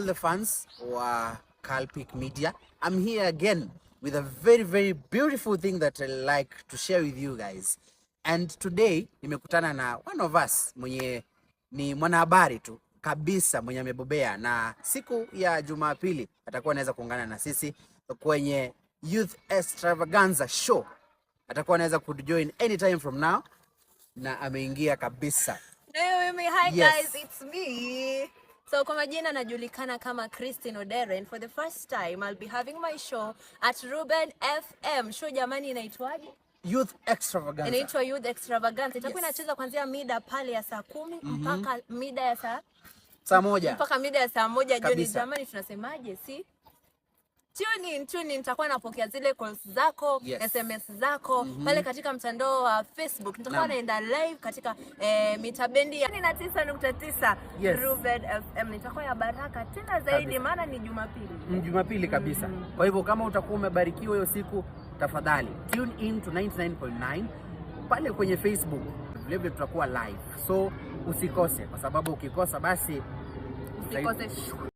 the fans wa Calpic Media. I'm here again with a very, very beautiful thing that I like to share with you guys. And today nimekutana na one of us mwenye ni mwanahabari tu kabisa mwenye amebobea, na siku ya Jumapili atakuwa anaweza kuungana na sisi kwenye Youth Extravaganza show. Atakuwa anaweza kujoin anytime from now, na ameingia kabisa. Leo mimi, hi guys, it's me. So kwa majina najulikana kama Christine Odere, and for the first time I'll be having my show at Ruben FM. Show, jamani, inaitwaje? Youth Extravaganza. Inaitwa Youth Extravaganza. Itakuwa inacheza kuanzia mida pale ya saa 10 mpaka mida ya saa Saa 1. Mpaka mida ya saa 1 jioni. Kabisa. Jamani, tunasemaje? Si tune in, tune in. Nitakuwa napokea zile calls zako, SMS zako pale katika mtandao wa Facebook. Nitakuwa naenda live katika mita bendi ya 9.9 Ruben FM. Nitakuwa ya baraka tena zaidi maana ni Jumapili. Jumapili kabisa. Kwa hivyo kama utakuwa umebarikiwa hiyo siku, tafadhali tune in to 99.9 pale kwenye Facebook. Vile vile tutakuwa live, so usikose, kwa sababu ukikosa basi Usikose.